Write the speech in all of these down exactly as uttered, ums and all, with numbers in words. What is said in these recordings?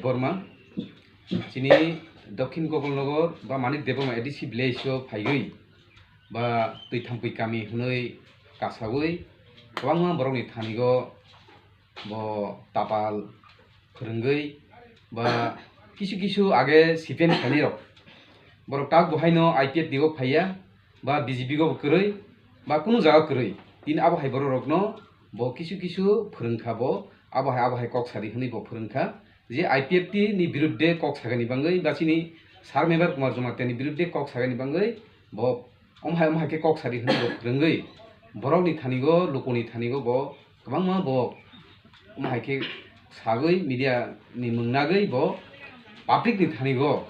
Borma, chini Dokhin Gopalnagar ba Manik Debbarma A D C village o phaiwi ba twi thampui kami hwnwi kasawi kwbangma borokni thanigo bo tapal phwrwngwi ba kisu kisu age C P M khainai rok borok tak bo haino I P F T o phaiya ba B J P go kwrwi ba kunu jaga kwrwi, tini abo hai borok rokno bo kisu kisu phwrwngkha, bo abo hai abo hai kok sadi hwnwi bo phwrwngkha. Je I P F T ni birudde kok sagani bangwi ba chini Sir Mebar Kumar Jamatia ni birudde kok sagani bangwi bo omo hai omo hai khe kok sadi hwnwi bo phwrwngwi borokni thanigo, lukuni thanigo bo kwbangma bo omo hai khe sagwi media ni mwngnagwi bo public ni thanigo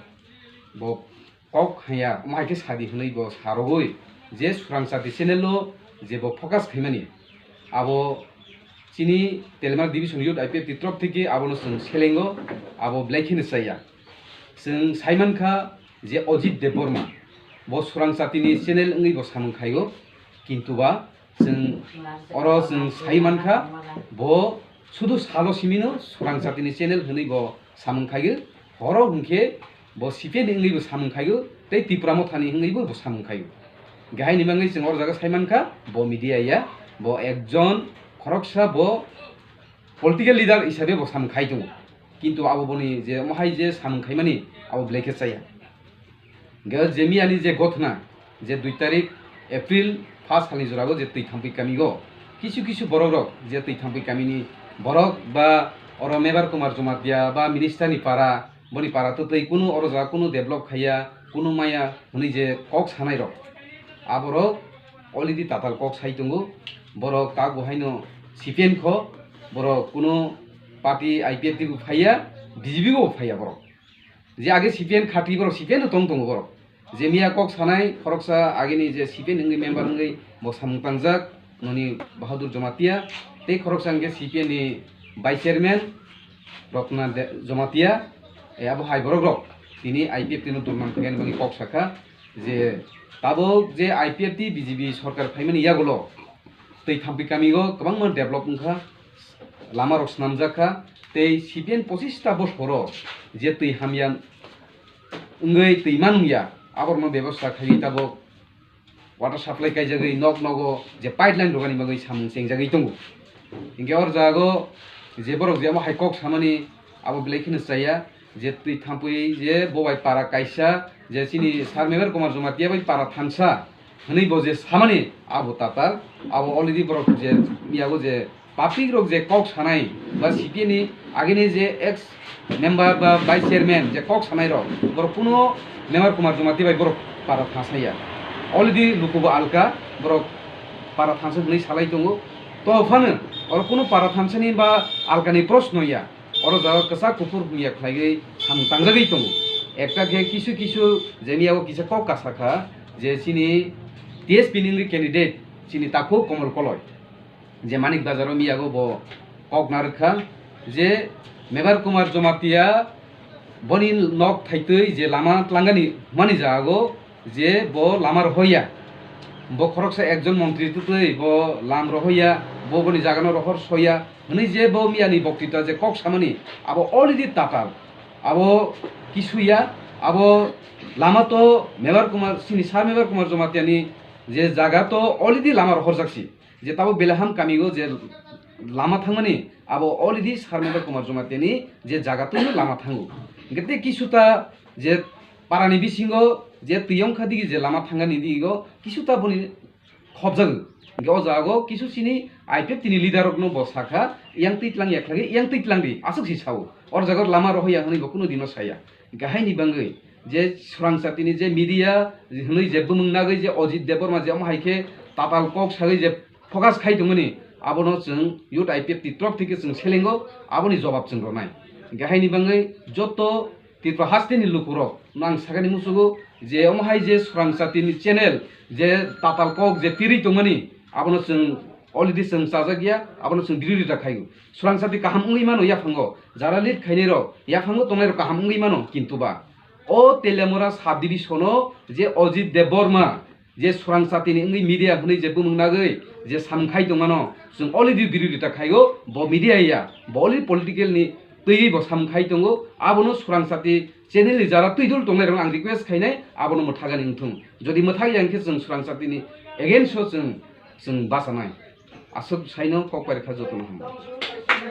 bo kok haya omo hai khe sadi hwnwi bo sarogwi je Swrang Chati channel o je bo focus khaimani abo chini Telmar Division Youth I P F T ni torop theke abono chwng selengo, abo belai kheno chaya. Chwng saimankha je Ajit Debbarma bo Swrang Chati ni channel wngwi bo samung khaio, kintu ba chwng oro chwng saimankha bo sudu salo simino Swrang Chati ni channel hwnwi bo samung khaio, horo hwnkhe bo C P M ni wngwi bo samung khaio tei Tipra Motha ni wngwi bo samung khaio. Gahai ni bangwi chwng oro jaga saimankha bo media ya, bo ekjon khoroksa bo political leader hisabe bo samung khai tongo, kintu abo boni je omo hai je samung khaimani abo belai khe chaya. Hingke je miyani je gothna je dui tarik April first salni jorao je twi thampui kamio kisu kisu borok rok je twi thampui kamini borok ba oro Mebar Kumar Jamatia ba minister ni para, boni para to twi kunu oro jaga kunu develop khaiya, kunu maya hwnwi je kok sanai rok, aborok already tatal kok sai tongo. Borok tak bo haino C P M kho, borok kunu party I P F T bo phaiya, B J P bo phaiya borok. Je age C P M khati borok C P M no tong tongo borok. Je miya kok sanai khoroksa agini je C P M wngwi member wngwi bo samung tangjak noni Bahadur Jamatia tei khoroksa hwnkhe C P M ni vice chairman Rotna De-, Jamatia, e, abo hai borok rok tini I P F T no durman khaiyani bagwi kok sakha je tabuk je I P F T B J P sorkar phaimani yagulo twi thampui kamio kwbangma develop wngkha, lama rok swnamjak kha, tei C P M pochista bosoro je twi hamya wngwi twi manungya, aborokno bebosta khaiwi tabuk water supply kaijagwi nok nogo je pipeline rwgani bagwi samung chengjagwi tongo. Hinkhe oro jago je borok je omo hai kok samani abo belai kheno chaya, je twi thampui je bo bai para kaisa je chini Sir Mebar Kumar Jamatia bai para thansa hwnwi bo je samani abo tatal, abo already borok je yago je public rok je kok sanai ba C P M ni agini je ex member ba vice chairman je kok sanai rok, borok kuno Mebar Kumar Jamatia bai borok para thansa ya. Already lukubo alka, borok para thansa hwnwi salai tongo. To phano oro kuno para thansani ba alkani proshno ya. Oro jaga kwchak kuphur hwnya khlaiwi samung tangjagwi tongo. Ekta khe kisu kisu jeni yago kisa kok kasa kha je chini T S P ni wngwi candidate chini takhuk Komol Koloi. Je Manik Bazar o miyago bo kok narwk kha je Mebar Kumar Jamatia boni nok thaitwi je lama tlangani hwnmani jago je bo lama rohoya, bo khoroksa ekjon montri twtwi bo lam rohoya, bo boni jagano rohor soya hwnwi je bo miyani boktita je kok samani abo already tatal, abo kisuya, abo lama to Mebar Kumar, chini Sir Mebar Kumar Jamatia ni je jaga to already lama rohorjak si. Je tabuk Belaham kami o je lama thangmani abo already Sir Mebar Kumar Jamatia ni je jaga twi lama thango. Hingke tei kisu ta je parani bisingo je twi wngkha digi je lama thangani digi o kisu ta boni khobjago. Hingke o jaga o kisu chini I P F T ni leader rok no bo sakha, yang twi tlang ya khlai, yang twi tlang di, aswk si sao. Oro jaga o lama rohoya hwnwi bo kunu dino saya. Hingke haini bangwi je Swrang Chati ni je media hwnwi je bumung nagwi je Ajit Debbarma je omo hai khe tatal kok sagwi je focus khai tongmani, abono chwng Youth I P F T ni torop theke chwng selengo, aboni jobab chwng rwnai. Hingke haini bangwi joto Tripura hasteni lukurok no ang sakani muchugo je omo hai je Swrang Chati ni channel je tatal kok je pirwi tongmani, abono chwng already chwng chajak ya, abono chwng birodita khaio. Swrang Chati kaham wngwi mano yaphango, jara lead khainai rok yaphango tongnai rok kaham wngwi mano, kintu ba o Teliamura sub division o je Ajit Debbarma je Swrang Chati ni wngwi media hwnwi je bumung nagwi je samung khai tongmano, chwng already birodita khaio, bo media ya, bo already political ni twiwi bo samkhai tongo. Abono Swrang Chati channel ni jara twidul tongnai rok ang request khainai, abono mwthagani wngthung. Jodi mwthag yang khe chwng Swrang Chati ni against o chwng, chwng bachanai. Aswk saino kok pai rwkha, jotono hambai.